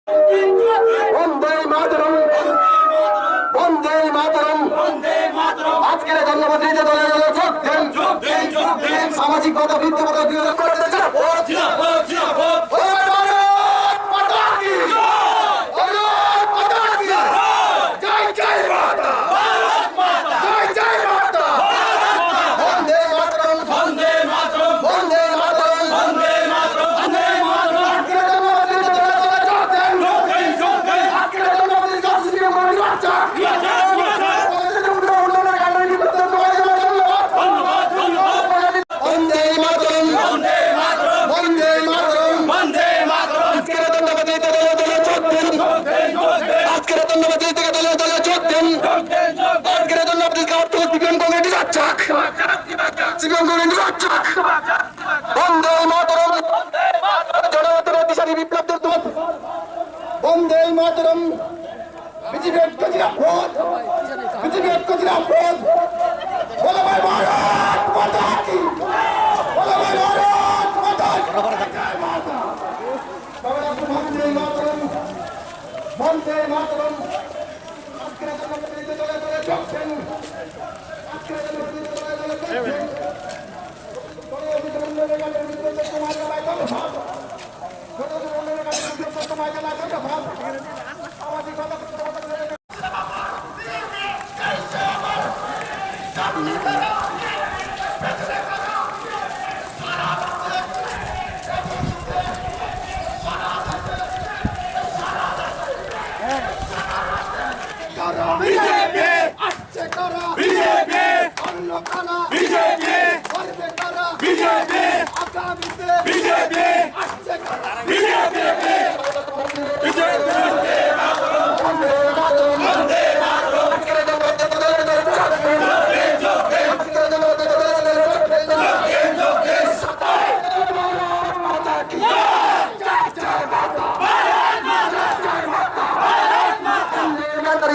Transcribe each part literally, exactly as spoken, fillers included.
বন্দে মাতরম। বন্দে মাতরম। আজকের এই ধর্ণাবিরতিতে দলে দলে যোগ দিন। সামাজিক বাধা, বৃত্তিবাধা, বিরোধ করে দিতে চাই। ভারত মাতা কি? ভারত মাতা কি? জয় জয় মাতা। জয় জয় মাতা। বন্দে মাতরম। বন্দে মাতরম। বন্দে মাতরম। বন্দে মাতরম। বন্দে মাতরম। আজকের ধর্ণাবিরতিতে দলে দলে যোগ দিন। যোগ দিন, যোগ দিন। আজকের ধর্ণাবিরতিতে যোগ দিন। উন্নয়নের কারণে বিপদে পড়ে গেল। ধন্যবাদ। ধন্যবাদ, ধন্যবাদ। বন্দে মাতরম। বন্দে মাতরম। বন্দে মাতরম। বন্দে মাতরম। আজকের ধর্ণাবিরতিতে দলে দলে যোগ দিন। আজকের ধর্ণাবিরতিতে দলে দলে যোগ দিন। আজকের ধর্ণাবিরতিতে সিপিএম কংগ্রেস যাচ্ছে। সিপিএম কংগ্রেস যাচ্ছে। বন্দে মাতরম। জনগণের দিশারি বিপ্লব দেব। বন্দে মাতরম। বিজেপি ঐক্য জিন্দাবাদ। বিজেপি ঐক্য জিন্দাবাদ। বলো ভাই ভারত মাতা কি? বলো ভাই ভারত মাতা কি? জয় মাতা। বন্দে মাতরম। বন্দে মাতরম। আজকের এই ধর্ণাবিরতিতে দলে দলে যোগ দিন। আজকের এই ধর্ণাবিরতিতে দলে দলে যোগ দিন। বিজেপি। আসছে কারা? বিজেপি। অন্য কারা? বিজেপি। করবে কারা? বিজেপি। আগামীতে? বিজেপি। আসছে কারা? বিজেপি। বিজেপি।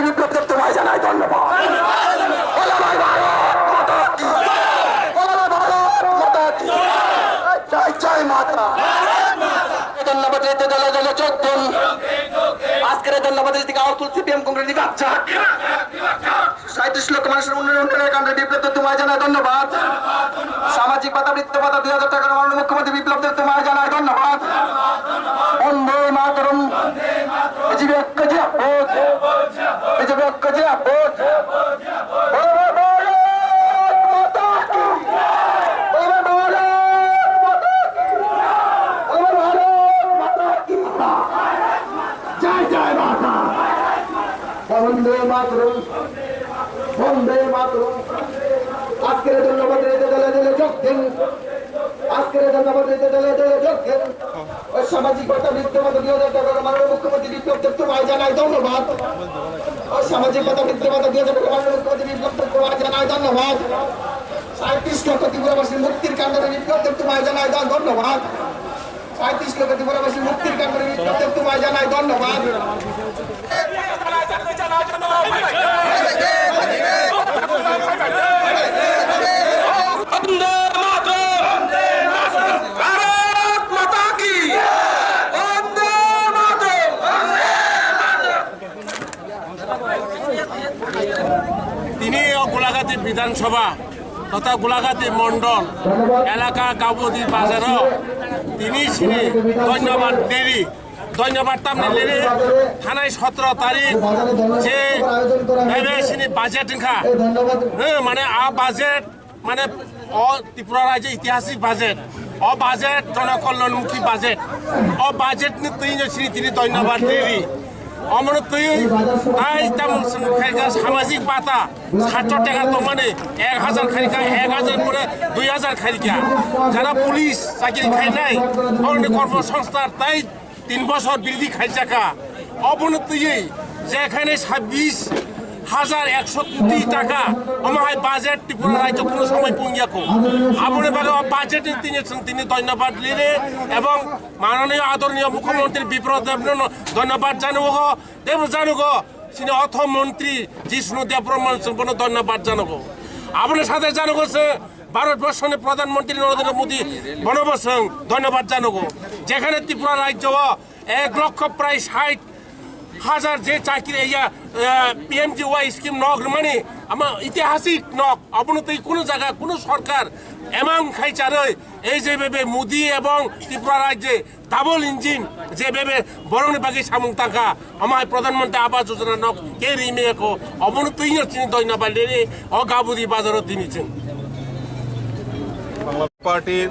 বিপ্লব দেব তোমায় জানাই ধন্যবাদ। বলো ভাই ভারত মাতা কি? বলো ভাই ভারত মাতা কি? জয় জয় মাতা। ধন্যবাদ দিতে দলে দলে যোগ দিন। আজকের এই ধন্যবাদ দিতে আওয়াজ তুলছি সিপিএম কংগ্রেস নির্বাচন। সাঁইত্রিশ লক্ষ মানুষের উন্নয়ন, উন্নয়নের কাণ্ডে বিপ্লব দেব তোমায় জানাই ধন্যবাদ। সামাজিক ভাতা, বৃদ্ধ ভাতা, দুই হাজার টাকা, মাননীয় মুখ্যমন্ত্রী বিপ্লব দেব তোমায় জানাই ধন্যবাদ। বন্দে মাতরম। বিজেপি ঐক্য জিন্দাবাদ। বিজেপি ঐক্য জিন্দাবাদ। বন্দে ভারত মাতা কি। বন্দে ভারত মাতা কি। বন্দে ভারত মাতা কি। জয় জয় মাতা। বন্দে মাতরম। বন্দে মাতরম। আজকের ধন্যবাদ দিতে দলে দলে যোগ দিন। আজকের ধন্যবাদ দিতে দলে দলে যোগ দিন। ওই সামাজিক ভাতা, বৃদ্ধ ভাতা, দুই হাজার টাকা, মাননীয় মুখ্যমন্ত্রী বিপ্লব দেব তোমায় জানাই ধন্যবাদ। ওই সামাজিক ভাতা, বৃদ্ধ ভাতা, দুই হাজার টাকা, মাননীয় মুখ্যমন্ত্রী বিপ্লব দেব তোমায় জানাই ধন্যবাদ। সাঁইত্রিশ লক্ষ ত্রিপুরাবাসীর মুক্তির কাণ্ডে বিপ্লব দেব তোমায় জানাই ধন্যবাদ। সাঁইত্রিশ লক্ষ ত্রিপুরাবাসী মুক্তির কাণ্ডে বিপ্লব দেব তোমায় জানাই ধন্যবাদ। বন্দে মাতরম! ভারত মাতা কি! বন্দে মাতরম! Tini o Gulagati Bidhan Sabha totha Gulagati Mondol elaka Kaubodi bazaro tini chini dhonyobad rally, dhonyobad tamni rally thanai sotro tarik je ebe chini budget wngkha, eh, mane a budget mane o Tripura rajyo itihasik budget, o budget jonokolyanmukhi budget, o budget ni twi no chini tini dhonyobad rally. Omono twi tai tamo chwng khaikha samajik bata satso taka tongmani ek hajar khaikha, ek hajar pore dui hajar khaikha. Jara police chakri khainai, borokni kormo songsthan tai tin bosor birdi khaijakha. Obono twi je khainai sabbish hajar ekso koti taka, omo hai budget Tripura rajyo kuno somoi pungyakho. Aboni bagwi o budget ni tini chwng tini dhonyobad rally ebong Mananiyo adoroniyo Mukhyamantri Biplab Debno dhonyobad janago, Debno janago, chini ortho montri Jishnu Debbarma bono dhonyobad janago. Aboni sathe janago se ভারতবর্ষের প্রধানমন্ত্রী নরেন্দ্র মোদী বনবসং ধন্যবাদ জানাবো, যেখানে ত্রিপুরা রাজ্য এক লক্ষ প্রায় ষাট হাজার যে চাকরি ইয়া পিএমজিওয়াই স্কিম নক মানে আমার ঐতিহাসিক নক অবনতি কোনো জায়গা কোনো সরকার এমাং খাইচারই এই যেভাবে মোদী এবং ত্রিপুরা রাজ্যে ডাবল ইঞ্জিন যেভাবে বরংনি বাকি সামুং তাকা আমার প্রধানমন্ত্রী আবাস যোজনা নক কে রিমে কো অবনতি চিনি দইনা বাইলে ও গাবুরি বাজারও দিনিছেন। বাংলা পার্টির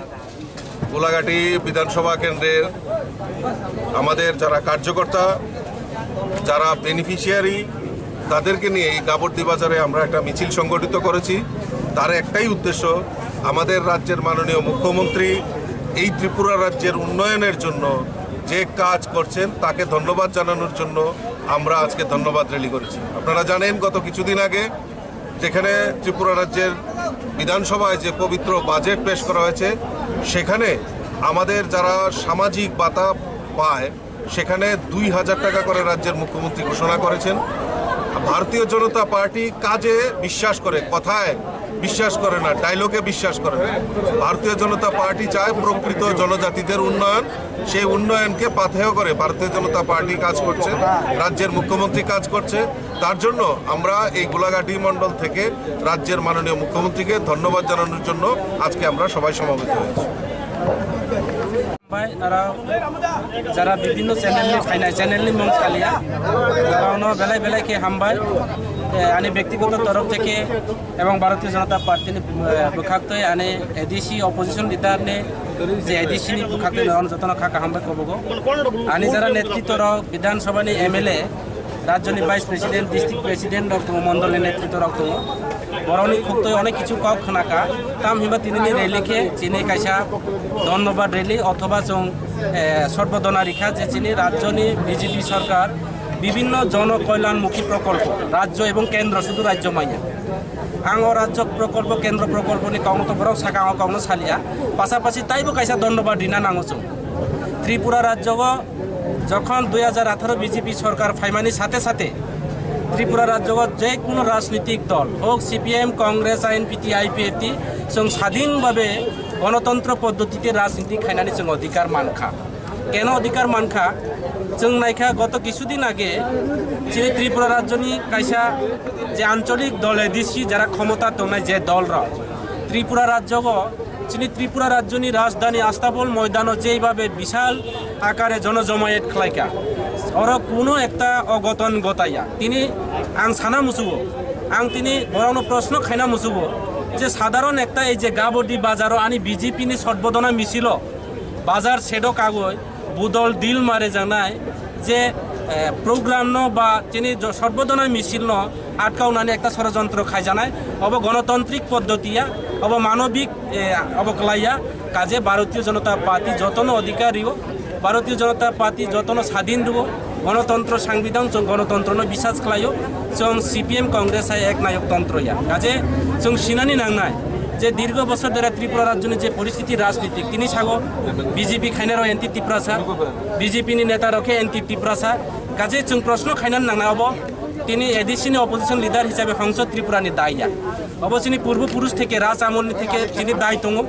গোলাঘাটি বিধানসভা কেন্দ্রের আমাদের যারা কার্যকর্তা, যারা বেনিফিশিয়ারি, তাদেরকে নিয়ে এই গাবর্দি বাজারে আমরা একটা মিছিল সংগঠিত করেছি। তার একটাই উদ্দেশ্য, আমাদের রাজ্যের মাননীয় মুখ্যমন্ত্রী এই ত্রিপুরা রাজ্যের উন্নয়নের জন্য যে কাজ করছেন, তাকে ধন্যবাদ জানানোর জন্য আমরা আজকে ধন্যবাদ র্যালি করেছি। আপনারা জানেন, গত কিছুদিন আগে যেখানে ত্রিপুরা রাজ্যের বিধানসভায় যে পবিত্র বাজেট পেশ করা হয়েছে, সেখানে আমাদের যারা সামাজিক ভাতা পায়, সেখানে দুই হাজার টাকা করে রাজ্যের মুখ্যমন্ত্রী ঘোষণা করেছেন। ভারতীয় জনতা পার্টি কাজে বিশ্বাস করে, কথায় বিশ্বাস করে না, ডায়লগে বিশ্বাস করে না। ভারতীয় জনতা পার্টি চায় প্রকৃত জনজাতিদের উন্নয়ন। সেই উন্নয়নকে পাথেয় করে ভারতীয় জনতা পার্টি কাজ করছে, রাজ্যের মুখ্যমন্ত্রী কাজ করছে। তার জন্য আমরা এই গোলাঘাটি মণ্ডল থেকে রাজ্যের মাননীয় মুখ্যমন্ত্রীকে ধন্যবাদ জানানোর জন্য আজকে আমরা সবাই সমবেত হয়েছি। Bai, aro jara bibhinno channel ni phainai channel ni mung salia, aro no belai belai khe hambai. Ani byaktigoto torof theke ebong Bharatiya Janata Party ni bwkhak twi ani ADC opposition leader ni je ADC ni bwkhak twi no jotono kha kaham bai kobogo. Ani jara netritwo rok, Bidhan Sabha ni MLA, rajyoni vice president, district president rok tongo, mondol ni netritwo rok tongo. Borokni khuktwi onek kichu kok khwnakha. Tam hinba tinini rally khe chini kaisa dhonnobad rally othoba chwng sorbodona rikha je chini rajyoni BJP sarkar bibhinno jono kolyanmukhi prokolpo rajyo ebong kendro, sudu rajyo manya. Ang o rajyo prokolpo, kendro prokolponi kokno to borok saka, ang o kokno salia. Pasapasi taibo kaisa dhonnobad rina nango chwng. Tripura rajyo o jokhon dui hajar atharo BJP sarkar phaimani sathe sathe Tripura rajyo o je kuno rajnitik dol hok, CPM, Congress, INPT, IPFT, chwng sadin babe gonotontro poddotite rajniti khainani chwng odhikar mankha. Keno odhikar mankha? Chwng naikha goto kisudin age chini Tripura rajyoni kaisa je ancholik dol ADC jara khomota tongnai je dol rok Tripura rajyo o chini Tripura rajyoni rajdhani Astabol moidano jeibabe bishal akare jonojomayet khlaikha, oro kuno ekta ogoton gotaya. Tini ang sana musugo, ang tini borokno proshno khaina musugo je sadharon ekta ei je Gabodi bazaro ani BJP ni sotbodona michilo bazar sedo kagoi budol dil mare janai je program no ba tini sotbodona michil no atkaunani ekta sorojontro khaijanai. Obo gonotantrik poddoti ya, obo manobik, obo klaiya. Kaje Bharatiya Janata Party jotono odhikar rio, Bharatiya Janata Party jotono sadin rio, gonotantro sangbidhan chwng gonotantrono bisas khlaio. Chwng CPM Congress hai ek nayok tantro ya. Kaje chwng sinani nangnai je dirgo bosor dera Tripura rajyoni je poristhiti rajnitik tini sago BJP khainai rok anti Tiprasa, BJP ni neta rok khe anti Tiprasa. Kaje chwng proshno khainani nangnai obo tini ADC ni opposition leader hisabe hongso Tripura ni dai ya. Obo chini purbo purush theke raj amol ni theke chini dai tongo.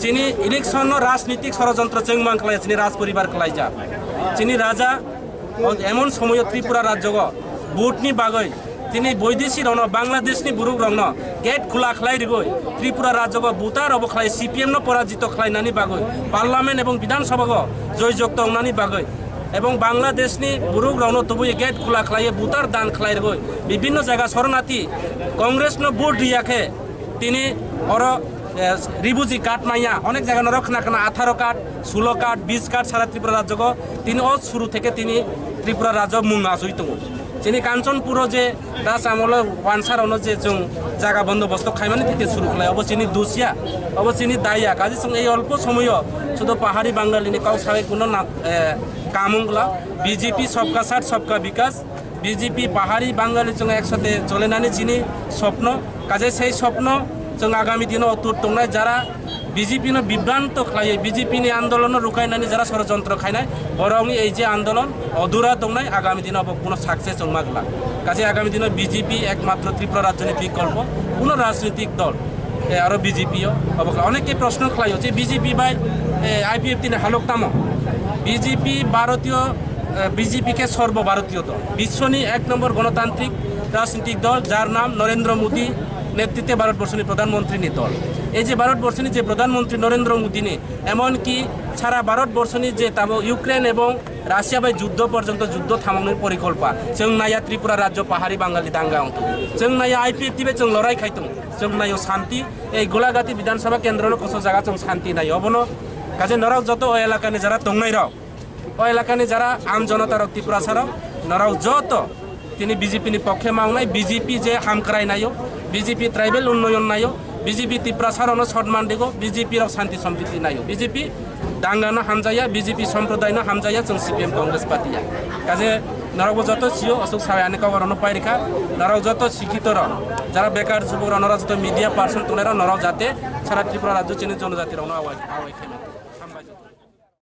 Chini election no rajnitik sorojontro chwng mang khlai chini raj poribar khlaijak. Chini raja emon somoyo Tripura rajyo o vote ni bagwi tini boidesi rokno Bangladesh ni borok rokno gate khula khlai rigwi Tripura rajyo o voter obo khlai CPM no porajito khlainani bagwi parliament ebong bidhan sabha o joy jokto wngnani bagwi ebong Bangladesh ni borok rokno tubui gate khula khlai voter dan khlai rigwi bibhinno jaga soronati Congress no vote riya khe tini oro refugee card manya onek jaga norok khna khna atharo card, sulo card, bis card sara Tripura rajyo o tini o suru theke tini Tripura rajyo mung asui tongo. Chini Kanchanpur o je das amolo wansa rokno je chwng jaga bondo bosto khaimani theke suru khlai obo chini dusya, obo chini daya. Kaje chwng ei olpo somoyo sudo pahari Bangali ni kok sawi kuno kamung gla BJP sabka saath sabka bikas. BJP pahari Bangali chwng eksote cholenani chini sopno, kaje sei sopno chwng agami dino otur tongnai jara BJP no bibranto khlaiwi BJP ni andolono rukainani jara sorojontro khainai borokni ei je andolon odura tongnai agami dino bo kuno success wngma glak. Kaje agami dino BJP ekmatro Tripura rajyoni bikolpo, kuno rajnitik dol E, aro B J P o, obo khlai. Oneke proshno khlaio je B J P bai, e, I P F T ni halok tamo? B J P Bharatiyo, e, B J P khe sorbo Bharatiyo dol. Biswoni ek nombor gonotantrik rajnitik dol, jar nam Narendra Modi netritwe Bharatborsoni Pradhan Mantri ni dol. Ei je Bharatborsoni je Pradhan Mantri Narendra Modi ni, emonki sara Bharatborsoni je tamo Ukraine ebong Russia bai juddho porjonto juddho thamaknani porikolpa. Chwng naiya Tripura rajyo pahari Bangali danga wngtong. Chwng naiya I P F T bai chwng lorai khaitong. Chwng naio shanti, ei Golagati Bidhan Sabha kendro no koso jaga chwng shanti naio. Obono kaje norok joto o elaka ni jara tongnai rok, o elaka ni jara am jonota rok, Tiprasa rok, norok joto tini B J P ni pokhe ma wngnai, B J P je hamkrai naio, B J P tribal unnoyon naio, B J P Tiprasa rok no sotman digo, B J P rok shanti sompriti naio, B J P danga no hamjaya, B J P somproday no hamjaya, chwng C P M Congress party ya. Kaje norok bo joto sio, aswk sabai ani kok rok no pairikha, norok joto sikhito rok, jara bekar jubok rok, norok joto media person tongnai rok, norok jate sara Tripura rajyo chini jonojati rok no awai, awai khe mano.